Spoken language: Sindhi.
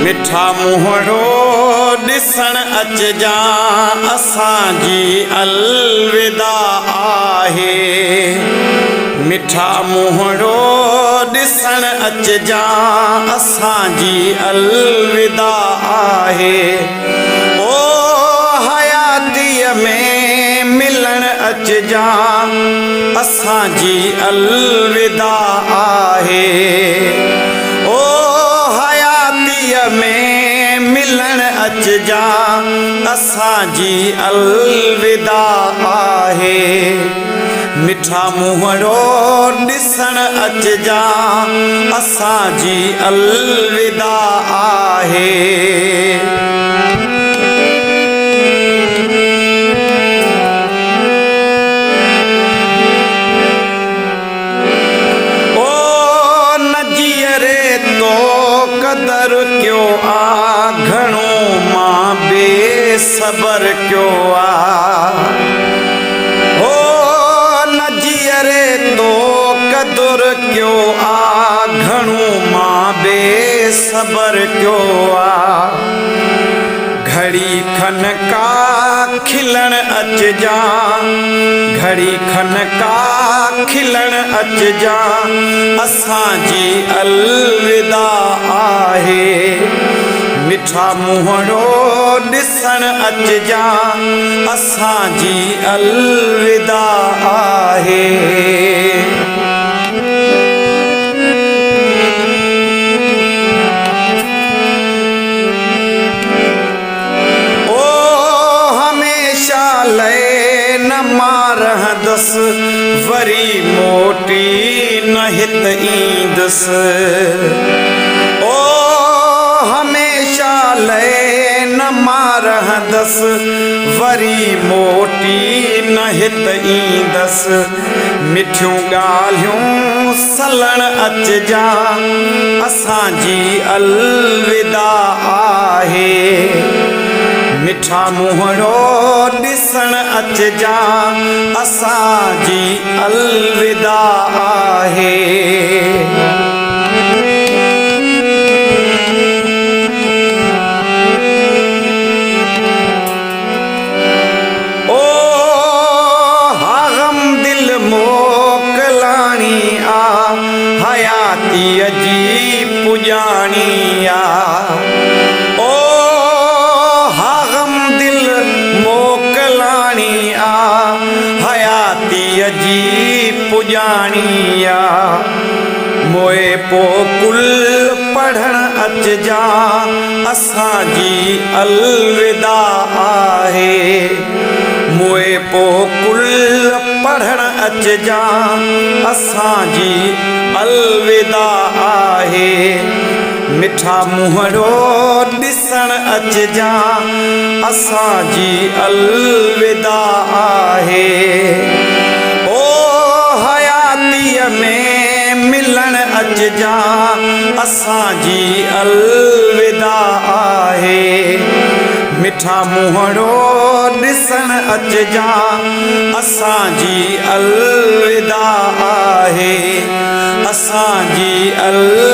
مٺا منهڙو ڏسڻ اچجان اسان جي الوداع آهي. مٺا منهڙو ڏسڻ اچجان اسان جي الوداع آهي. او حياتيء ۾ ملڻ اچجان اسان جي الوداع آهي. او حياتيء ۾ ملڻ اچجان اسان جي الوداع آهي. مٺا منهڙو ڏسڻ اچجان اسان جي الوداع آهي. او نه جيئري تو قدر ڪيو آ گهڻو مان بي صبر ڪيو آ. او نه جيئري تو قدر ڪيو آ گهڻو مان بي صبر ڪيو آ. گهڙي کن ڪا کلڻ اچجان گهڙي کن ڪا کلڻ اچجان اسان جي الوداع آهي. مٺا منهڙو ڏسڻ اچجان اسان جي الوداع آهي. او هميشه لئه نه مان رهندس، وري موٽي نه هت ايندس. او هميشه لئه نه مان رهندس، وري موٽي نه هت ايندس. مٺيون ڳالهيون سلڻ اچجان اسان جي الوداع آهي. مٺا منهڙو ڏسڻ اچجان اسان جي الوداع آهي. او ها غم دل موڪلاڻي آ، حياتيء جي پڄاڻي آ. او ها غم دل موڪلاڻي آ، حياتيء جي پڄاڻي آ. موئي پو ڪل پڙهڻ اچجان، اسان جي الوداع آهي. موئي پو ڪل پڙهڻ اچجان، اسان جي الوداع آهي. مٺا منهڙو ڏسڻ اچجان، اسان جي الوداع آهي. او حياتيء ۾ ملڻ اچجان، اسان جي الوداع آهي. مٺا منهڙو ڏسڻ اچجان، اسان جي الوداع آهي. اسان جي الوداع.